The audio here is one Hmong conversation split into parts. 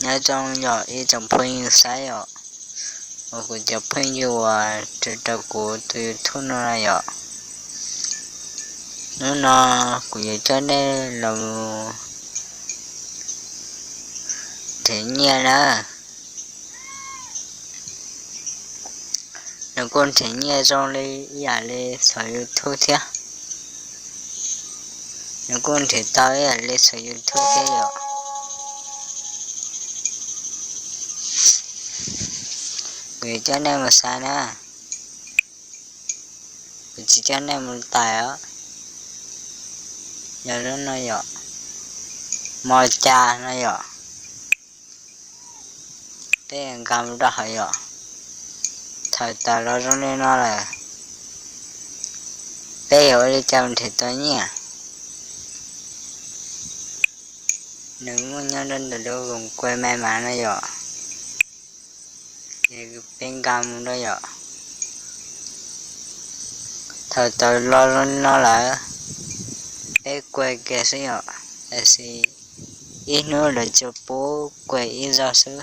Nyob zoo yom ib tsoom phooj ywg saib yom, uas kuv cov phooj ywg uas raws rau kuv tus YouTube no na yom. Hnub no kuv yuav coj nej los nrhiav nyiaj na. Nws kuj nrhiav nyiaj zoo li ib yam li saum YouTube thiab. Nws kuj nrhiav tau ib yam li saum YouTube thiab yom. Kuv yuav coj nej mus saib na. Kuv tsis coj nej mus tais os. Yog lub no yom, Mo Cas no yom. Peb nkag mus rau hauv yom. Thaum tawm los zoo li no lawm, peb yuav ua li cas nrhiav tau nyiaj? Nws muaj nyob rau ntawm lub voos kua me mas no yom. Ces peb nkag mus rau yom. Thaum tawm los zoo li no lawm, peb kua kiag xwb yom. Tab sis ib hnub lawv tsuas pub kua ib zaug xwb.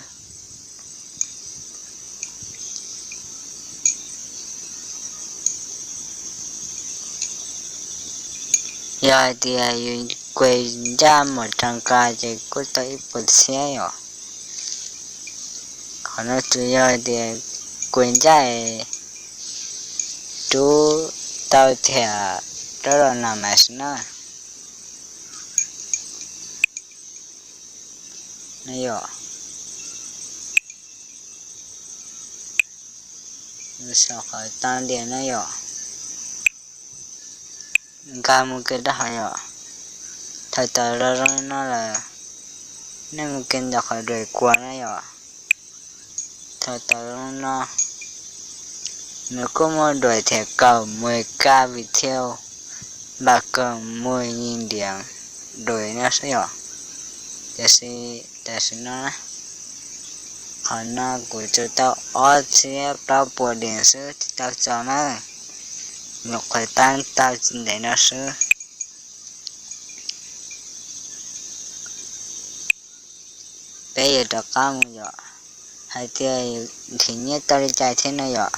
Yog hais tias yus kua ncaj mom ras nqa ces kuj tau ib puas txhiab yom. Qhov no tsuas yog hais tias kua ncaj rub tau thiab rov los nas mas xwb na. No yom, saum qhov tau ntias no yom. Nkag mus kiag rau hauv yom. Thaum tawm los zoo li no lawm, nej mus kiag ntawm qhov duais kua na yom. Thaum tawm zoo no, nws kuj muaj duais thiab kaum mười k video, ba kaum mười nghìn điểm duais no xwb yom. Tiam sis tam sim no, qhov no kuv tsuas tau ob txhiab plaub puas điểm xwb tsis tau txaus na. Nyuam qhuav tab tau tsis ntev no xwb. Peb yuav rov qab mus yom, hais tias nrhiav nyiaj tau li cas thiab no yom.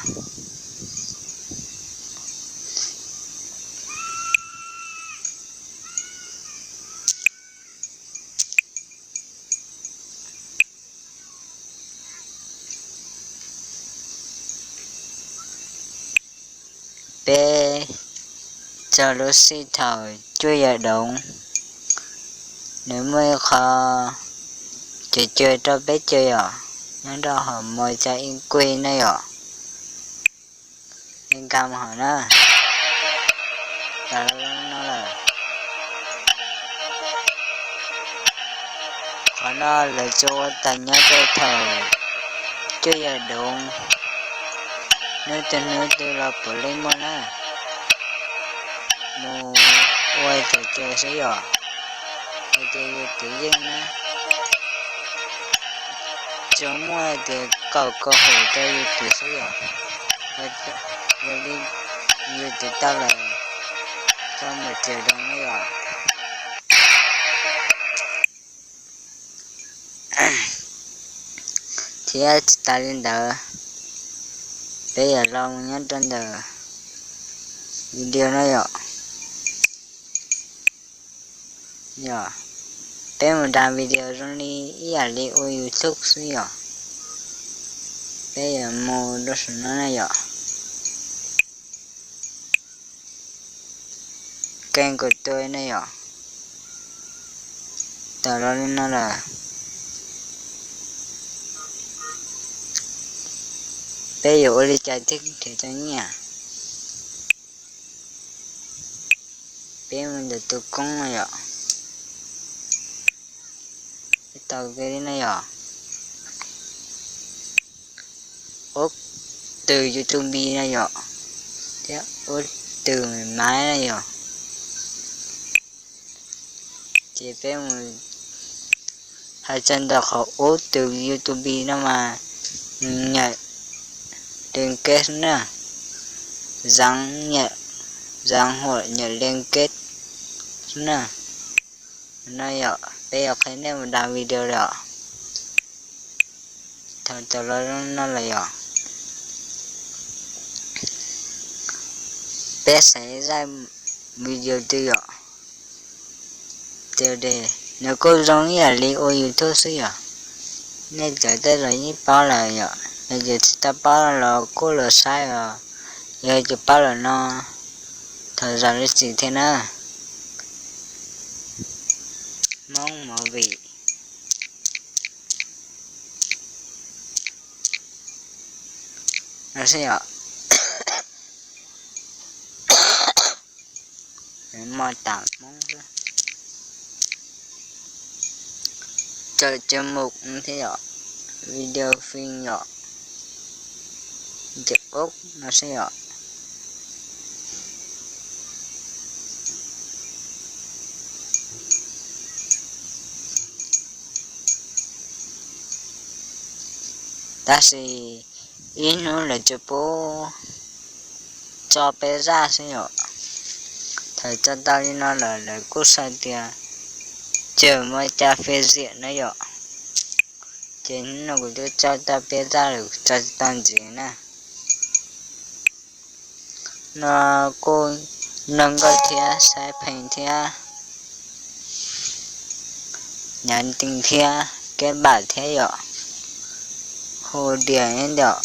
Peb txog lub sij thaum cuaj yam doos, nws muaj ib qho cua cua rau peb cua yom, nyob rau hauv Mo Cas ib kuj na yom. Nkag mus hauv na. Tawm los no lawm. Qhov no lawv tsuas ua tas nyob rau thaum cuaj yam doos, hnub twg hnub twg los puav leej muaj na. Mus ua cua cua xwb yom, hais tias yus twv yeej na. Tsuas muaj tias kaum kaum hum rau yus twv xwb yom. Yog li yus twv tau lawm, tau một triệu đồng na yom. Thiab tsis tas li ntawd, peb yuav los mus nyob rau ntawm video no yom. Yog, peb mus da video zoo li ib yam li ua YouTube xwb yom. Peb yuav mus rau saum no na yom. Kênh của tôi na yom. Tawm los li no lawm, peb yuav ua li cas thiaj nrhiav tau nyiaj? Peb mus ntawm tus koob no yom. Peb tau ke li no yom. Ub, tus YouTube no yom, thiab ub tus maiv no yom. Ces peb mus hais txog ntawm qhov ub tus YouTube no mas, nws nyam liên kết na, dán, dán hoặc nhận liên kết na. No yom, peb yuav qhia nej mus da video lawm. Thaum tau los no lawm yom, peb xaiv zaj video twg yom, ces nws kuj zoo ib yam li ua YouTube xwb yom. Nej cov tej los yeej paub lawm yom, yog cov tsis tau paub los kuj los saib os, yog cov paub lawm no thov zam lub txim thiab na. Hmoob Movie no xwb yom. Mos tam Hmoob xwb. Cov cov mus thiab yom, video phim yom, cov ub no xwb yom. Tab sis ib hnub lawv tsuas pub tso peb zaj xwb yom. Thaum tso tau li no lawm lawv kuj sau tias tseem muaj cai phim xiam na yom. Ces hnub no kuv twb tso tau peb zaj lawm, tso tsis tau ntxiv na. No kuj nrog nkauj thiab saib pheej thiab, nyav ntees thiab, keb npam thiab yom, hu diam ib yom.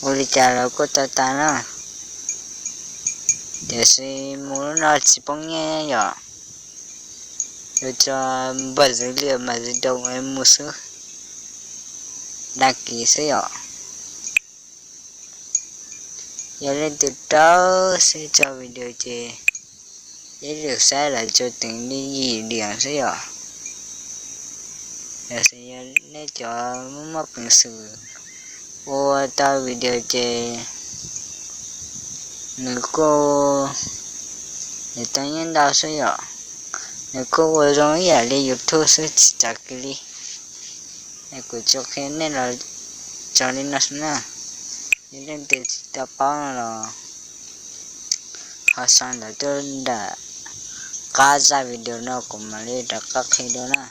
Ua li cas los kuj tau tas na. Tiam sis mus lub no tsis poob nyiaj yom, yuav tso npawb zws liam mas zws doo es mus xwb, dag kis xwb yom. Yog leej twg rau siab tso video ces ib lwm saib lawv tsuas teem li yim diam xwb yom. Yog xwb yog nej cov muaj muaj peev xwm ua tau video ces nws kuj, nws tau nyiaj ntau xwb yom. Nws kuj ua zoo ib yam li YouTube xwb tsis txawv kiag li. Es kuv tsuas qhia nej los tso li no xwb na. Yog leej twg tsis tau paub no los ho sau ntawv tuaj nram qab zaj video no kuv mam li rov qab qhia dua na.